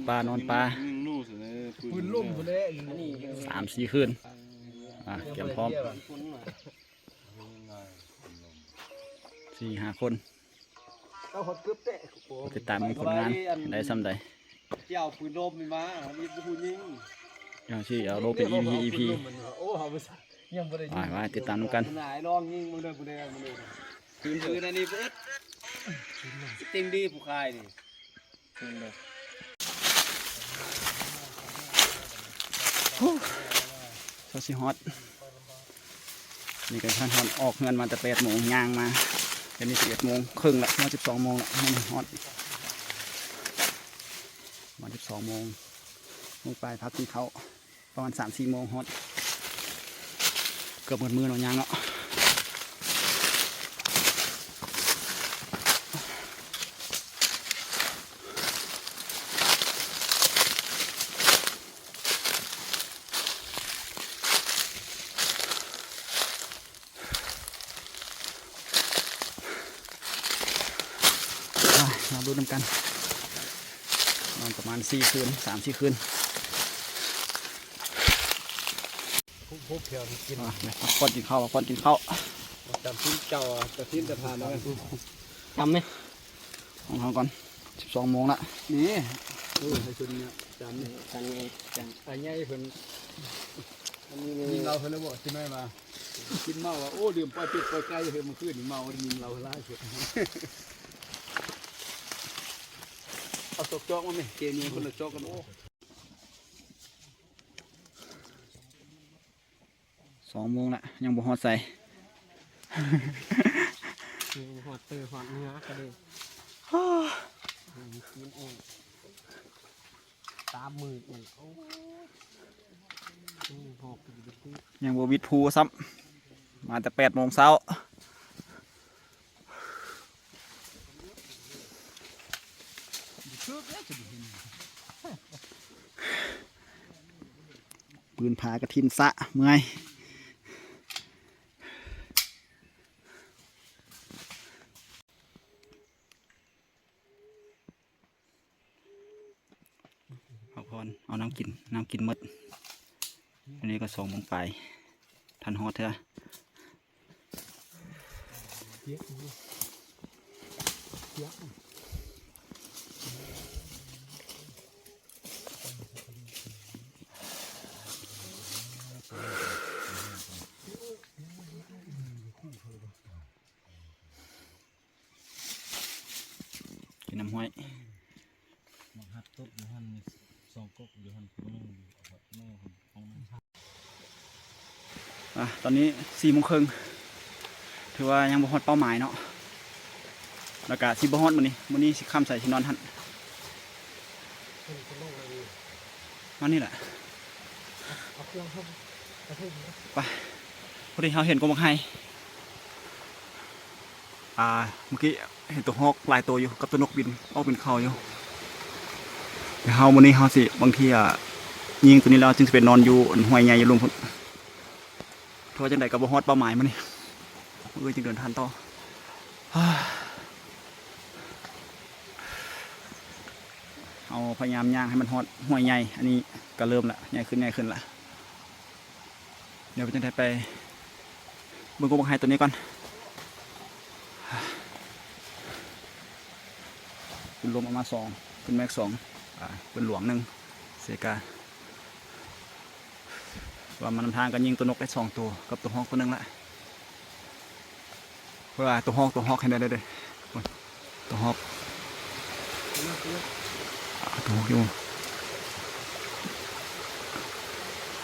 ປາ ນອນປາ ປືນລົມພຸ້ນແຫຼະ ສາມສີ່ຄືນ ອ່າ ກຽມພ້ອມ ສີ່ຫ້າຄົນ ເອົາຮອດເກືອບແຕະ ຕິດຕາມເບິ່ງຜົນງານໄດ້ສ່ຳໃດ ຊິເອົາປືນລົມນີ້ມາ ມີຜູ້ຍິງ ຈັ່ງຊິເອົາລົງເປັນ ອີພີ ອີພີ ໂອ້ ເຮົາບໍ່ ຍັງບໍ່ໄດ້ຍິງ ໄປ ໄປ ຕິດຕາມນຳກັນ ນາຍລອງຍິງເບິ່ງເດີ ຜູ້ໃດ ຜູ້ໃດ ຄືນຄືນອັນນີ້ບໍ່ເອັດ ເຕັງດີຜູ້ຂາຍນີ້ ໂອ້ ເຊົາຊິຮອດ ນີ້ກໍທັນຮອດ ອອກເຮືອນມາແຕ່ແປດໂມງ ຍ່າງມາ ດຽວນີ້ສິບເອັດໂມງເຄິ່ງລະ ມາສິບສອງໂມງລະ ຍັງຮອດ ມາສິບສອງໂມງ ໂມງປາຍ ພັກກິນເຂົ້າ ປະມານສາມສີ່ໂມງຮອດ ເກືອບໝົດມື້ເນາະ ຍ່າງເນາະ ມາລຸ້ນນຳກັນ ນອນປະມານສີ່ຄືນ ສາມສີ່ຄືນ ພັກຜ່ອນກິນເຂົ້າ ພັກຜ່ອນກິນເຂົ້າ ຕຳຊີ້ນເຈົ້າ ຕຳຊີ້ນຕະພານ ຕຳແມ ຂອງເຮົາກ່ອນ ສິບສອງໂມງລະ ນີ້ ເອີ ໃຫ້ເພິ່ນ ຈານນີ້ ຈານໃຫຍ່ ຈານ ອ້າຍໃຫຍ່ເພິ່ນ ອັນນີ້ ຍິງເຫຼົ້າເພິ່ນແລ້ວບໍ່ ຊິໜ້ອຍວ່າ ກິນເມົາວ່າ ໂອ້ ລືມປ່ອຍເປັດປ່ອຍໄກ່ເຮີ້ ມື້ຄືນນີ້ເມົາ ຍິງເຫຼົ້າຫຼາຍເພິ່ນ ເອົາຈອກໆມາແມ ເກມີຄົນລະຈອກກັນ ໂອ້ ສອງໂມງລະ ຍັງບໍ່ຮອດໃສ ຍັງບໍ່ຮອດເຕີ ຮອດເມືອກະເດ້ ກິນເອງ ຕາມືດມັນ ໂອ້ຍ ຍັງບໍ່ວິດພູຊ້ຳ ມາແຕ່ແປດໂມງເຊົ້າ ປືນຜາກະທິນສະ ເມື່ອຍ. ພັກຜ່ອນ ເອົານ້ຳກິນ ນ້ຳກິນໝົດ ອັນນີ້ກໍສອງໂມງປາຍ ທັນຮອດເທື່ອ ກິນນ້ຳຫ້ວຍ ໝາກຮັກຕົກຢູ່ຫັ້ນ ສອງກົກຢູ່ຫັ້ນ ຜູ້ໜຶ່ງຢູ່ ອາ ຕອນນີ້ສີ່ໂມງເຄິ່ງ ຖືວ່າຍັງບໍ່ຮອດເປົ້າໝາຍເນາະ ແລ້ວກະຊິບໍ່ຮອດມື້ນີ້ ມື້ນີ້ຊິຄ່ຳໃສຊິນອນຫັ້ນ ມານີ້ແຫຼະ ໄປ ພໍດີເຮົາເຫັນກົກໝາກໄຮ ອ່າ ເມື່ອກີ້ເຫັນຕົວຮອກຫຼາຍໂຕຢູ່ ກັບຕົວນົກບິນອອກເປັນເຂົາຢູ່ ແຕ່ເຮົາມື້ນີ້ເຮົາຊິ ບາງທີ ອ່າ ຍິງຕົວນີ້ແລ້ວຈຶ່ງຊິໄປນອນຢູ່ຫ້ວຍໃຫຍ່ຢູ່ລຸ່ມພຸ້ນ ເພາະວ່າຈັ່ງໃດກໍບໍ່ຮອດເປົ້າໝາຍມື້ນີ້ ມື້ອື່ນຈຶ່ງເດີນທາງຕໍ່ ເຮົາພະຍາຍາມຍ່າງໃຫ້ມັນຮອດຫ້ວຍໃຫຍ່ ອັນນີ້ກໍເລີ່ມລະ ໃຫຍ່ຂຶ້ນ ໃຫຍ່ຂຶ້ນລະ. ດຽວເປັນຈັ່ງໃດໄປເບິ່ງກົກໝາກໄຮຕົວນີ້ກ່ອນ ເປັນລວມເອົາມາສອງ ເປັນແມັກສອງ ອ່າ ເປັນຫຼວງໜຶ່ງ ເຊກາ ວ່າມານຳທາງກໍຍິງຕົວນົກໄດ້ສອງໂຕ ກັບຕົວຮອກຕົວໜຶ່ງລະ. ເວລາຕົວຮອກ ຕົວຮອກໃຫ້ໄດ້ເດີ ຕົວຮອກ ຕົວຮອກຢູ່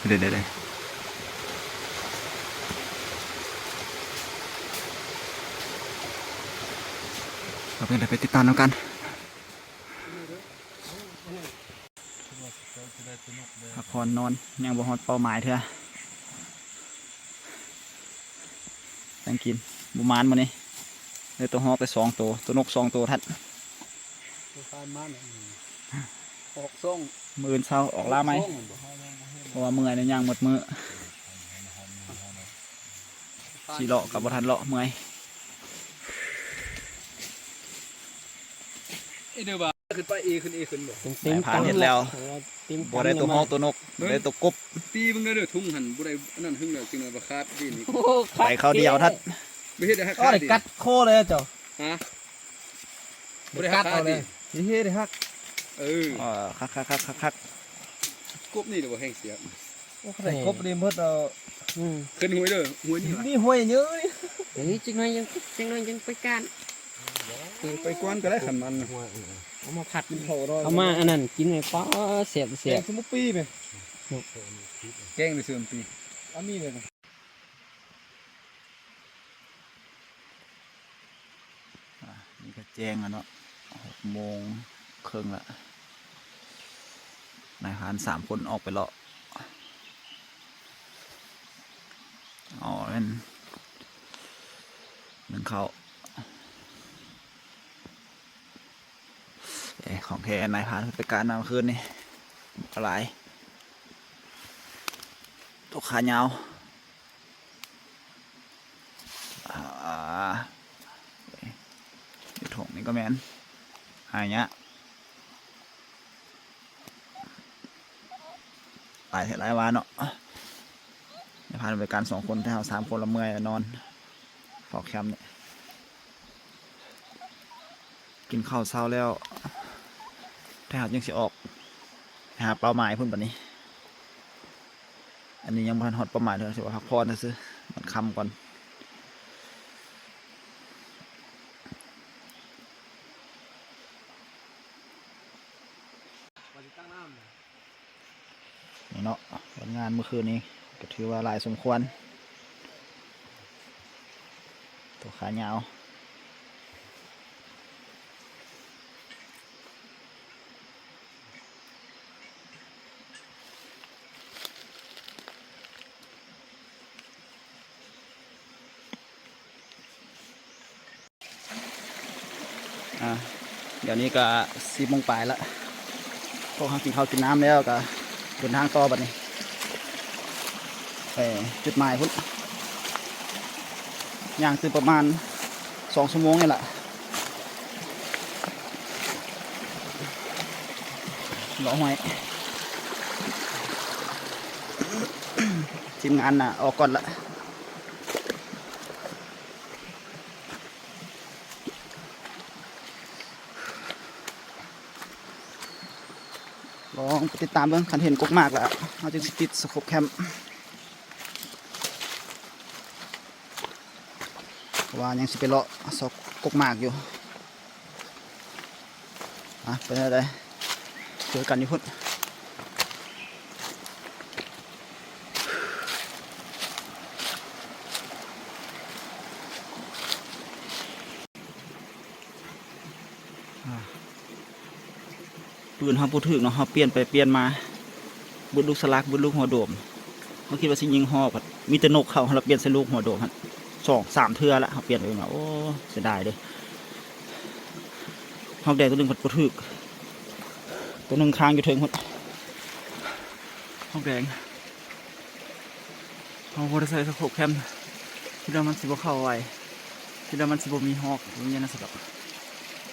ເດ້ໆໆ ເຮົາເປັນໄດ້ໄປຕິດຕາມນຳກັນ. ພັກຜ່ອນນອນ ຍັງບໍ່ຮອດເປົ້າໝາຍເທື່ອ ຍັງກິນບໍ່ໝານມື້ນີ້ ໄດ້ຕົວຮອກໄປສອງໂຕ ຕົວນົກສອງໂຕທັດ ຕົວຄາຍມານ ອອກຊ່ອງ ມື້ອື່ນເຊົ້າອອກລ່າໃໝ່ ອອກຊ່ອງ ເພາະວ່າເມື່ອຍແລ້ວຍ່າງໝົດມື້ ຊິເລາະກໍບໍ່ທັນເລາະ ເມື່ອຍ. ຂຶ້ນໄປເອ ຂຶ້ນເອ ຂຶ້ນບໍ່? ເຕັມໆ ນາຍພານເຮັດແລ້ວ ເອີ ເຕັມ ບໍ່ໄດ້ຕົວຮອກຕົວນົກ ບໍ່ໄດ້ຕົວກົບ. ຕີເບິ່ງເດີ ທຸງຫັ້ນບໍ່ໄດ້ອັນນັ້ນ ຫຶງແລ້ວຈຶ່ງວ່າຂາດດີນີ້. ໂອ້ ໄປເຂົ້າດຽວທັດ ບໍ່ເຮັດໃຫ້ຂາດດີ ກັດຄໍເລີຍເຈົ້າ. ຮະ? ບໍ່ໄດ້ຫັກຂາດດີ ເຮັດໃຫ້ຫັກ. ເອີ ຄັກໆໆໆ ກົບນີ້ລະບໍ່ແຮງສຽບ. ໂອ້ ໄດ້ກົບນີ້ໝົດແລ້ວ. ອືມ ຂຶ້ນຫ້ວຍເດີ ຫ້ວຍນີ້ຫວາ ນີ້ຫ້ວຍເຍີະນີ້. ເອີ ຈັກໜ້ອຍຍັງ ຈັກໜ້ອຍຍັງໄປການ ໄປກວນກໍໄດ້ຄັນມັນ. ເອົາມາຜັດ ເອົາມາອັນນັ້ນກິນແມ່ນ ປ້າ ແຊບໆ ແກງຊຸມປີແມ່ນ ແກງໄດ້ຊຸມປີ ເອົາມີເລີຍ. ອ່າ ນີ້ກໍແຈ້ງແລ້ວເນາະ ຫົກໂມງເຄິ່ງລະ ນາຍພານສາມຄົນອອກໄປເລາະ. ອໍ ແມ່ນ ໜຶ້ງເຂົ້າ. ເອີ ຂອງແທ້ ນາຍພານໄປການມາເມື່ອຄືນນີ້ ປາຫຼາຍ ຕົວຂາຍາວ. ອ່າ ຢູ່ຖົງນີ້ກໍແມ່ນ ຫາຍາກ ຫຼາຍແທ້ຫຼາຍວ່າເນາະ. ນາຍພານໄປການສອງຄົນ ແຕ່ເຮົາສາມຄົນລະເມື່ອຍລະນອນ ເຝົ້າແຄມນີ້. ກິນເຂົ້າເຊົ້າແລ້ວ ແຕ່ເຮົາຈຶ່ງຊິອອກໄປຫາເປົ້າໝາຍພຸ້ນບັດນີ້. ອັນນີ້ຍັງບໍ່ທັນຮອດເປົ້າໝາຍເທື່ອ ຊິວ່າພັກຜ່ອນຊື່ໆ ມັນຄ່ຳກ່ອນ. ນີ້ເນາະ ຜົນງານມື້ຄືນນີ້ກໍຖືວ່າຫຼາຍສົມຄວນ ຕົວຂາຍາວ. ອ່າ ດຽວນີ້ກໍສີ່ໂມງປາຍລະ ພວກເຮົາກິນເຂົ້າກິນນ້ຳແລ້ວກໍເດີນທາງຕໍ່ບັດນີ້ ໄປຈຸດໝາຍພຸ້ນ ຍ່າງຕື່ມປະມານສອງຊົ່ວໂມງນີ້ລະ ເລາະຫ້ວຍ. ທີມງານນະ ອອກກ່ອນລະ. ລອງໄປຕິດຕາມເບິ່ງ ຄັນເຫັນກົກໝາກລະ ເຮົາຈຶ່ງຊິປິດສະໂຄບແຄມ ເພາະວ່າຍັງຊິໄປເລາະຊອກກົກໝາກຢູ່. ອ່ະ ເປັນແນວໃດ ເຈີກັນຢູ່ພຸ້ນ. ອ່າ ປືນເຮົາບໍ່ຖືກເນາະ ເຮົາປ່ຽນໄປປ່ຽນມາ ເບິດລູກສະຫຼັກ ເບິດລູກຫົວໂດມ. ເຮົາຄິດວ່າຊິຍິງຮອກ ພັດມີແຕ່ນົກເຂົ້າ ເຮົາລະປ່ຽນໃສ່ລູກຫົວໂດມຫັ້ນ ສອງສາມເທື່ອລະ ເຮົາປ່ຽນໄປເບິ່ງລະ ໂອ້ ເສຍດາຍເດ້. ຮອກແດງຕົວໜຶ່ງພັດບໍ່ຖືກ ຕົວໜຶ່ງຄ້າງຢູ່ເທິງພຸ້ນ ຮອກແດງ. ເຮົາບໍ່ໄດ້ໃສ່ສະໂຄບແຄມ ຄິດວ່າມັນຊິບໍ່ເຂົ້າໄວ ຄິດວ່າມັນຊິບໍ່ມີຮອກ ບໍ່ມີຫຍັງຊັ້ນດອກ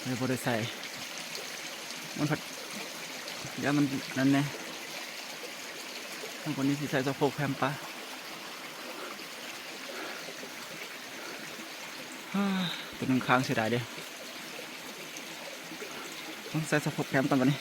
ເລີຍບໍ່ໄດ້ໃສ່. ມັນພັດ ຢ້ານມັນນັ້ນແດ່ ເຮົາກໍນີ້ຊິໃສ່ສະໂຄບແຄມປະ ໂຕໜຶ່ງຄ້າງ ເສຍດາຍເດ້. ຕ້ອງໃສ່ສະໂຄບແຄມກ່ອນບັດນີ້.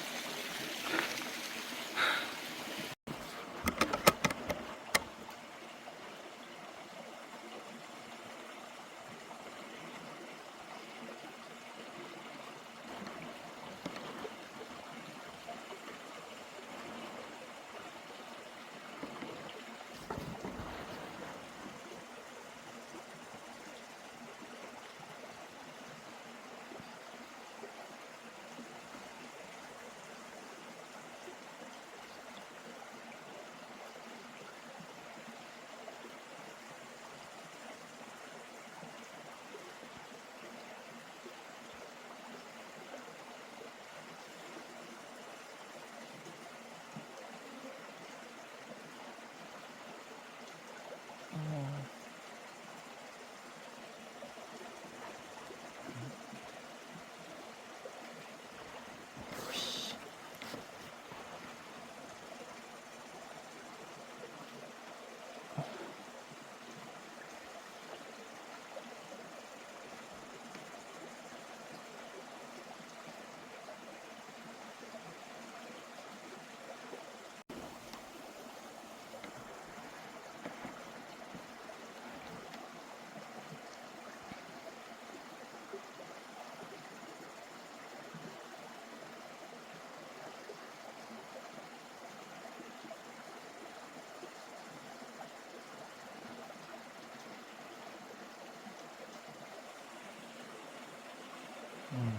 ອືມ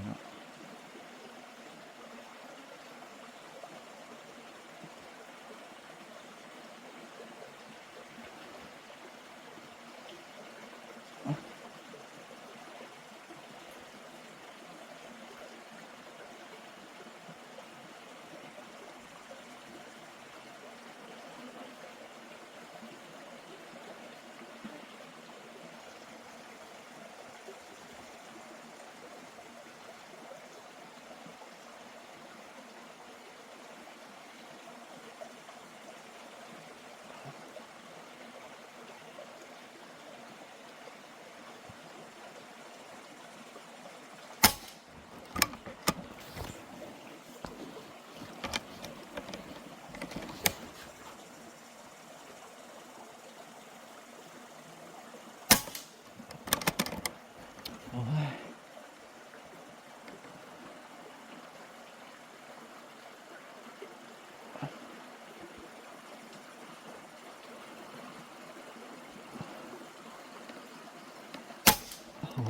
ເນາະ.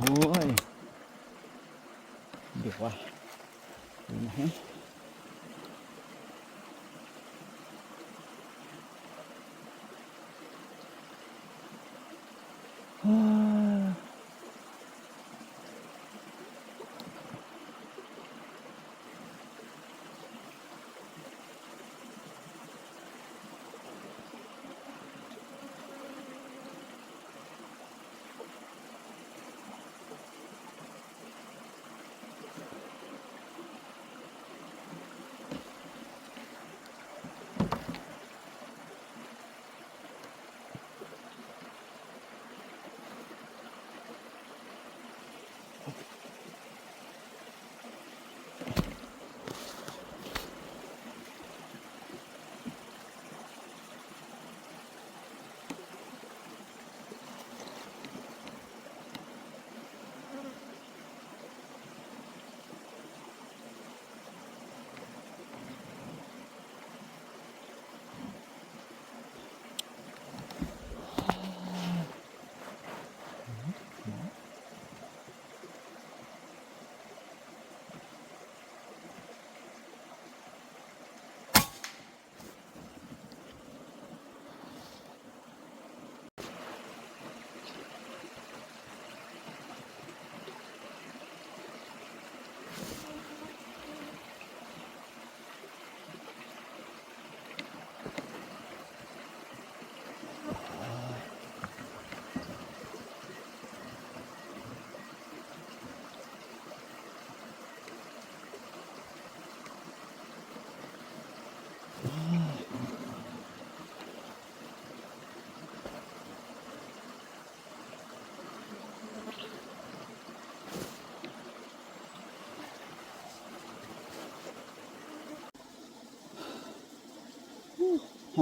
ໂອ້ຍ ໂອ້ຍ ເດວະ ເຫັນໄໝ?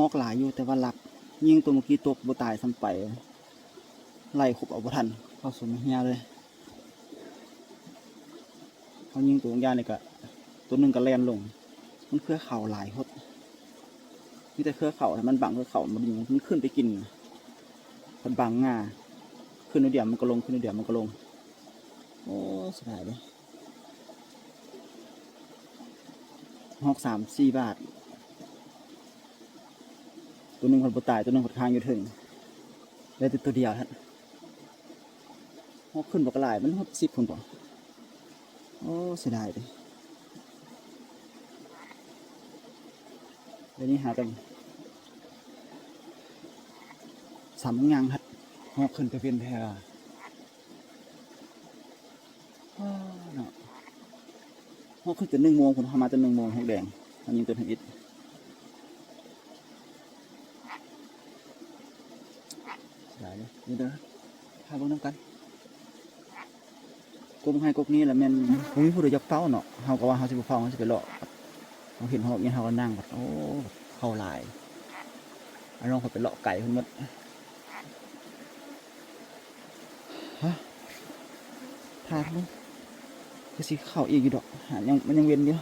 ຮອກຫຼາຍຢູ່ ແຕ່ວ່າລັກ ຍິງຕົວເມື່ອກີ້ຕົກບໍ່ຕາຍຊ້ຳໄປ ໄລ່ຄົບເອົາບໍ່ທັນ ເຂົ້າສູ່ເຮືອເລີຍ. ເຮົາຍິງຕົວຢ່າງນີ້ກະ ຕົວໜຶ່ງກະແລ່ນລົງ ມັນເຄືອເຂົ້າຫຼາຍໂພດ ມີແຕ່ເຄືອເຂົ້າ ມັນບັງເຄືອເຂົ້າ ມັນ ມັນຂຶ້ນໄປກິນ ມັນບັງງ່າ ຂຶ້ນໜ້ອຍດຽວມັນກະລົງ ຂຶ້ນໜ້ອຍດຽວມັນກະລົງ ໂອ້ ເສຍດາຍເດ້. ຮອກສາມສີ່ບາດ ຕົວໜຶ່ງພັດບໍ່ຕາຍ ຕົວໜຶ່ງພັດຄ້າງຢູ່ເທິງ ໄດ້ແຕ່ຕົວດຽວຫັ້ນ ຮອກຂຶ້ນບັກຫຼາຍ ມັນຮອດສິບພຸ້ນບໍ ໂອ້ ເສຍດາຍເດ້. ດຽວນີ້ຫາກັນສາມໂມງຍ່າງຫັ້ນ ຮອກຂຶ້ນກະເປັນແທ້ວ່າ ອ້າ ເນາະ ຮອກຂຶ້ນແຕ່ໜຶ່ງໂມງພຸ້ນ ເຮົາມາແຕ່ໜຶ່ງໂມງ ຮອກແດງ ອັນນີ້ຕົວທຳອິດ ຫຼາຍເດ້ ນີ້ເດີ ພາເບິ່ງນຳກັນ ກົກຫັ້ນກົກນີ້ລະແມ່ນ ບໍ່ມີຜູ້ໃດຢາກເຝົ້າເນາະ ເຮົາກະວ່າເຮົາຊິບໍ່ເຝົ້າ ເຮົາຊິໄປເລາະ ເຮົາເຫັນຮອກນີ້ເຮົາກະນັ່ງ ໂອ້ ເຂົ້າຫຼາຍ ອາ ນ້ອງຂ້ອຍໄປເລາະໄກພຸ້ນໝົດ. ຮະ ຖ້າເບິ່ງ ຄືຊິເຂົ້າອີກຢູ່ດອກ ຫາ ຍັງ ມັນຍັງເວັ້ນຢູ່.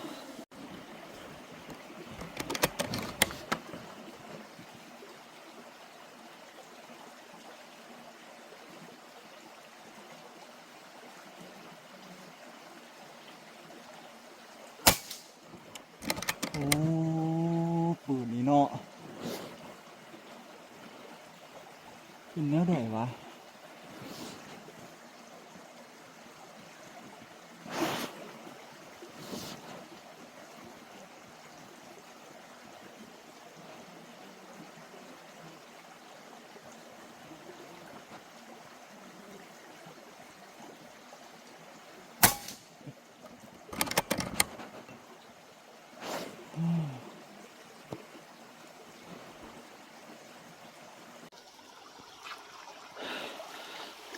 ໂອ້ ປືນນີ້ເນາະ ເປັນແນວໃດວະ?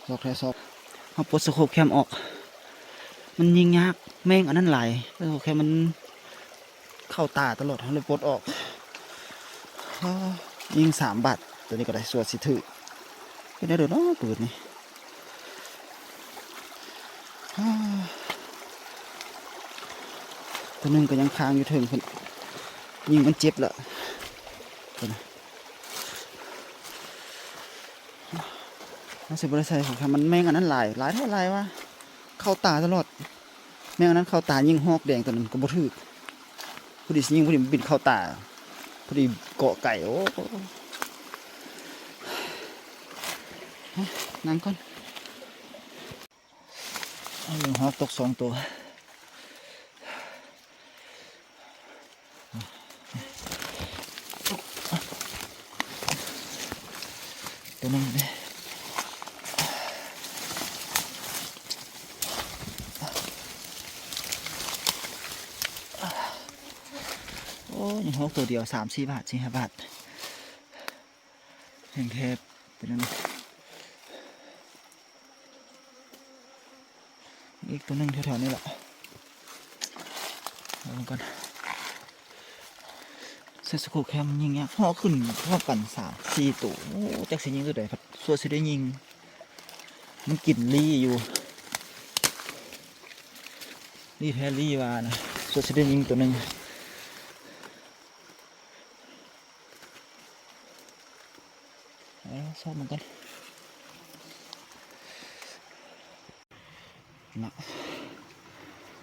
ຊອກແທ້ຊອກ ເຮົາປົດສະໂຄບແຄມອອກ ມັນຍິງຍາກ ແມງອັນນັ້ນຫຼາຍ ສະໂຄບແຄມມັນ ເຂົ້າຕາຕະຫຼອດ ເຮົາເລີຍປົດອອກ. ຍິງສາມບາດ ໂຕນີ້ກໍໄດ້ ສ່ວນຊິຖືກ ເປັນແນວໃດເນາະປືນນີ້. ໂຕໜຶ່ງກໍຍັງຄ້າງຢູ່ເທິງພຸ້ນ ຍິງມັນເຈັບລະ ເຮົາຊິບໍ່ໄດ້ໃສ່ ມັນແມງອັນນັ້ນຫຼາຍ ຫຼາຍແທ້ຫຼາຍວ່າ ເຂົ້າຕາຕະຫຼອດ ແມງອັນນັ້ນເຂົ້າຕາ ຍິງຮອກແດງຕົວນັ້ນກໍບໍ່ຖືກ ພໍດີຊິຍິງ ພໍດີມັນບິນເຂົ້າຕາ ພໍດີເກາະໄກ່. ໂອ້ ນັ່ງກ່ອນ ເອົາ ຍິງຮອກຕົກສອງຕົວ. ຕົວໜຶ່ງເດ້ ໂອ້ຍ ຍິງຮອກຕົວດຽວ ສາມສີ່ບາດ ສີ່ຫ້າບາດ ແຮງແທ້ ເປັນອັນນີ້. ອີກຕົວໜຶ່ງແຖວໆນີ້ລະ ເບິ່ງກ່ອນ ໃສ່ສະໂຄບແຄມຍິງຍາກ ເຮົາຂຶ້ນພ້ອມກັນສາມສີ່ໂຕ ໂອ້ ຈັກຊິຍິງຕົວໃດ ສ່ວນຊິໄດ້ຍິງ ມັນກິນລີ້ຢູ່ ລີ້ແທ້ລີ້ວ່ານະ ສ່ວນຊິໄດ້ຍິງຕົວໜຶ່ງ. ເອົາ ຊອກມັນກ່ອນນະ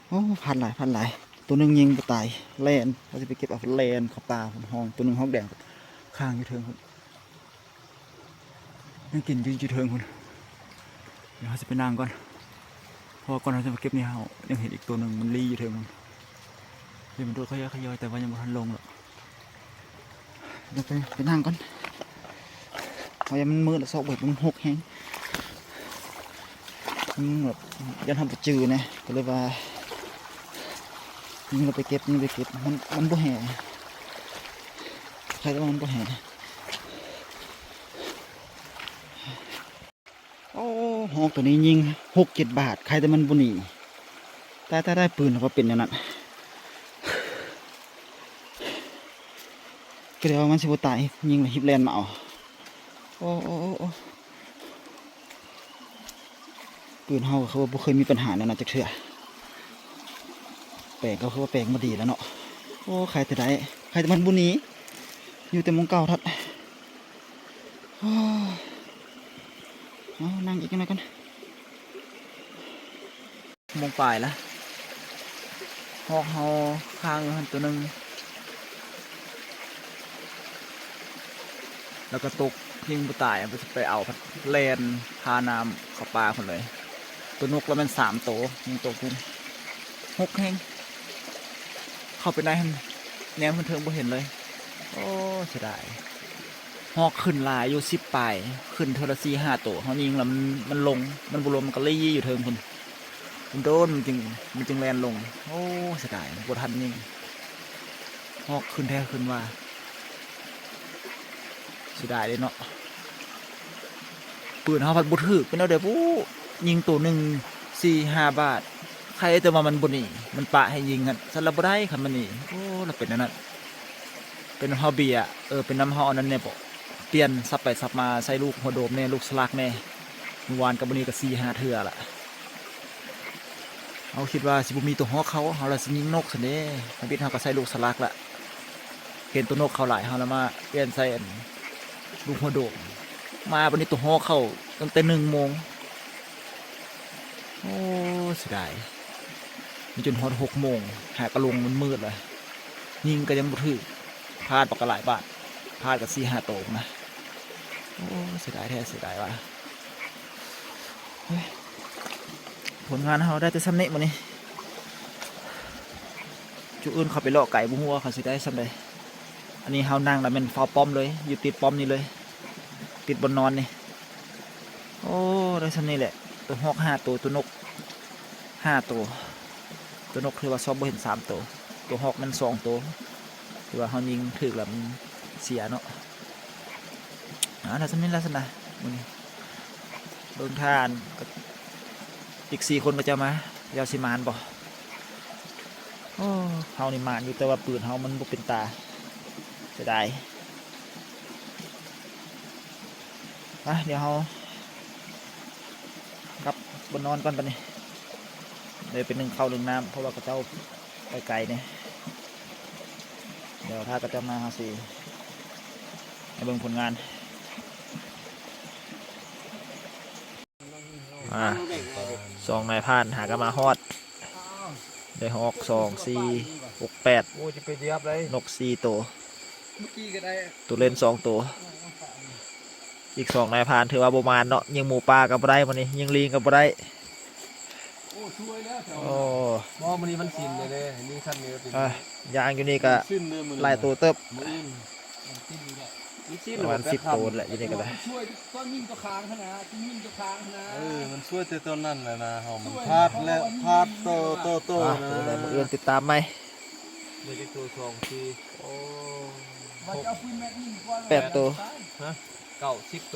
ໂອ້ ພາດຫຼາຍ ພາດຫຼາຍ ຕົວໜຶ່ງຍິງບໍ່ຕາຍ ແລ່ນ ເຮົາຊິໄປເກັບເອົາ ແລ່ນເຂົ້າປ່າພຸ້ນ ຮອກ ຕົວໜຶ່ງຮອກແດງ ຄ້າງຢູ່ເທິງພຸ້ນ ຍັງກິນຢູ່ ຢູ່ເທິງພຸ້ນ ດຽວເຮົາຊິໄປນັ່ງກ່ອນ ເພາະວ່າກ່ອນເຮົາຈະມາເກັບນີ້ ເຮົາຍັງເຫັນອີກຕົວໜຶ່ງ ມັນລີ້ຢູ່ເທິງພຸ້ນ ເຫັນມັນໂດດຂະຍ້ອຍໆ ແຕ່ວ່າຍັງບໍ່ທັນລົງດອກ. ດຽວໄປ ໄປນັ່ງກ່ອນ ເພາະວ່າມັນມືດ ຊອກບໍ່ເຫັນ ມັນຮົກແຮງ ມັນແບບ ຢ້ານເຮົາບໍ່ຈື່ນະ ກໍເລີຍວ່າ ຍິງແລ້ວໄປເກັບ ຍິງໄປເກັບ ມັນ ມັນບໍ່ແຫ່ ໃຄແຕ່ວ່າມັນບໍ່ແຫ່. ໂອ້ ຮອກໂຕນີ້ຍິງຫົກເຈັດບາດ ໃຄແຕ່ມັນບໍ່ໜີ ຕາຍໆໆ ປືນເຮົາກໍເປັນແນວນັ້ນ ກໍເລີຍວ່າມັນຊິບໍ່ຕາຍ ຍິງແລ້ວຮີບແລ່ນມາເອົາ ໂອ້ ໂອ້ ໂອ້ ໂອ້ ປືນເຮົາກໍຄືວ່າບໍ່ເຄີຍມີບັນຫາແນວນັ້ນຈັກເທື່ອ ແປງກໍຄືວ່າແປງບໍ່ດີແລ້ວເນາະ ໂອ້ ໃຄແຕ່ໄດ້ ໃຄແຕ່ມັນບໍ່ໜີ ຢູ່ແຕ່ໝ່ອງເກົ່າທັດ. ເອົາ ນັ່ງອີກຈັກໜ້ອຍກ່ອນ ໂມງປາຍລະ ຮອກເຮົາຄ້າງຢູ່ຫັ້ນໂຕໜຶ່ງ ແລ້ວກໍຕົກ ຍິງບໍ່ຕາຍ ເອົາໄປ ໄປເອົາ ແລ່ນຜ່ານ້ຳເຂົ້າປ່າພຸ້ນເລີຍ ໂຕນົກລະແມ່ນສາມໂຕ ຍິງຕົກຢູ່ ຫົກແຮງ ເຂົ້າໄປໃນຫັ້ນ ແນມເທິງບໍ່ເຫັນເລີຍ ໂອ້ ເສຍດາຍ. ຮອກຂຶ້ນຫຼາຍຢູ່ ສິບປາຍ ຂຶ້ນເທື່ອລະສີ່ຫ້າໂຕ ເຮົາຍິງແລ້ວມັນ ມັນລົງ ມັນບໍ່ລົງ ມັນກໍລີ້ຢູ່ເທິງພຸ້ນ ໂດນໆ ມັນຈຶ່ງ ມັນຈຶ່ງແລ່ນລົງ ໂອ້ ເສຍດາຍ ບໍ່ທັນຍິງ ຮອກຂຶ້ນແທ້ຂຶ້ນວ່າ ເສຍດາຍເດ້ເນາະ ປືນເຮົາພັດບໍ່ຖືກ ເປັນແນວໃດບຸ ຍິງໂຕໜຶ່ງສີ່ຫ້າບາດ ໃຄແຕ່ວ່າມັນບໍ່ໜີ ມັນປະໃຫ້ຍິງຫັ້ນ ຊັ້ນລະບໍ່ໄດ້ ຄັນມັນໜີ ໂອ້ ລະເປັນອັນນັ້ນ ເປັນນຳເຮົາເບຍ ເອີ ເປັນນຳເຮົາອັນນັ້ນແດ່ບໍ ປ່ຽນສັບໄປສັບມາ ໃສ່ລູກຫົວໂດມແດ່ ລູກສະຫຼັກແດ່ ມື້ວານກັບມື້ນີ້ກໍສີ່ຫ້າເທື່ອລະ ເຮົາຄິດວ່າຊິບໍ່ມີໂຕຮອກເຂົ້າ ເຮົາລະຊິຍິງນົກຊັ້ນເດ້ ທຳອິດເຮົາກໍໃສ່ລູກສະຫຼັກລະ ເຫັນໂຕນົກເຂົ້າຫຼາຍ ເຮົາລະມາປ່ຽນໃສ່ອັນ ລູກຫົວໂດມ ມາບາດນີ້ໂຕຮອກເຂົ້າຕັ້ງແຕ່ໜຶ່ງໂມງ ໂອ້ ເສຍດາຍ ມີຈົນຮອດຫົກໂມງ ຫາກະລົງມັນມືດລະ ຍິງກໍຍັງບໍ່ຖືກ ພາດບັກກະຫຼາຍບາດ ພາດກໍສີ່ຫ້າໂຕພຸ້ນນະ. ໂອ້ ເສຍດາຍແທ້ ເສຍດາຍວ່າ ເຮີ້ຍ ຜົນງານເຮົາໄດ້ແຕ່ສ່ຳນີ້ມື້ນີ້ ຈຸດອື່ນເຂົາໄປເລາະໄກ ບໍ່ຮູ້ວ່າເຂົາຊິໄດ້ສ່ຳໃດ. ອັນນີ້ເຮົານັ່ງລະແມ່ນເຝົ້າປ້ອມເລີຍ ຢູ່ຕິດປ້ອມນີ້ເລີຍ ຕິດບ່ອນນອນນີ້. ໂອ້ ໄດ້ສ່ຳນີ້ແຫຼະ ໂຕຮອກຫ້າໂຕ ໂຕນົກຫ້າໂຕ ໂຕນົກຖືວ່າຊອບບໍ່ເຫັນສາມໂຕ ໂຕຮອກແມ່ນສອງໂຕ ຖືວ່າເຮົາຍິງຖືກລະມັນເສຍເນາະ. ອາ ໄດ້ສ່ຳນີ້ລະຊັ້ນນະ ມື້ນີ້ເບິ່ງທ່ານ ອີກສີ່ຄົນເຂົາເຈົ້າມາ ເຂົາເຈົ້າຊິໝານບໍ່? ໂອ້ ເຮົານີ້ໝານຢູ່ ແຕ່ວ່າປືນເຮົາມັນບໍ່ເປັນຕາ ເສຍດາຍ. ມາ ດຽວເຮົາກັບບ່ອນນອນກ່ອນບັດນີ້ ເດີໄປໜຶ້ງເຂົ້າໜຶ້ງນ້ຳ ເພາະວ່າເຂົາເຈົ້າໄປໄກແດ່. ດຽວຖ້າເຂົາເຈົ້າມາ ເຮົາຊິໃຫ້ເບິ່ງຜົນງານ. ອາ ສອງນາຍພານຫາກໍມາຮອດ ໄດ້ຮອກສອງ ສີ່ ຫົກ ແປດ ໂອ້ ຈະໄປດຽບໄດ໋ ນົກສີ່ໂຕ ໂຕເລັນສອງໂຕ ອີກສອງນາຍພານຖືວ່າບໍ່ໝານເນາະ ຍິງໝູປ່າກໍບໍ່ໄດ້ມື້ນີ້ ຍິງລີງກໍບໍ່ໄດ້. ໂອ້ ຊ່ວຍແລ້ວ ໂອ້ ບໍ່ ມື້ນີ້ວັນສິນເດ້ ນີ້ຄັນນີ້ກໍເປັນ ອ່າ ຢ່າງຢູ່ນີ້ກໍ ສິນເດ້ມື້ນີ້ ຫຼາຍໂຕເຕີບ ມື້ອື່ນ ປະມານສິບໂຕແຫຼະ ຢູ່ນີ້ກໍໄດ້ ຊ່ວຍຕອນຍິງຕົວຄ້າງຫັ້ນນະ ຍິງຕົວຄ້າງຫັ້ນນະ ເອີ ມັນຊ່ວຍແຕ່ຕອນນັ້ນແຫຼະນະ ເຮົາມັນພາດແລ້ວ ພາດຕໍ່ ຕໍ່ ຕໍ່ ອ່ະ ນະ ມື້ອື່ນຕິດຕາມໃໝ່ ໄດ້ຈັກໂຕ ສອງ ສີ່ ໂອ້ ແປດໂຕ ຮະ ເກົ້າ ສິບໂຕ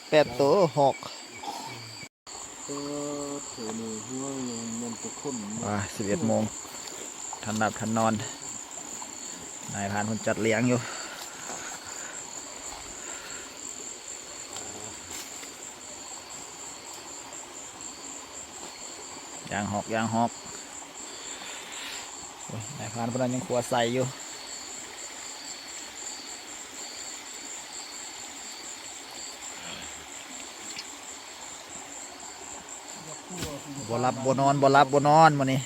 ແປດໂຕຮອກ. ອ່າ ສິບເອັດໂມງ ທັນຫຼັບທັນນອນ ນາຍພານເພິ່ນຈັດລຽງຢູ່ ຍ່າງຮອກ ຍ່າງຮອກ. ໂອ້ຍ ນາຍພານເພິ່ນຍັງຄົວໃສ່ຢູ່ ບໍ່ຫຼັບບໍ່ນອນ ບໍ່ຫຼັບບໍ່ນອນມື້ນີ້.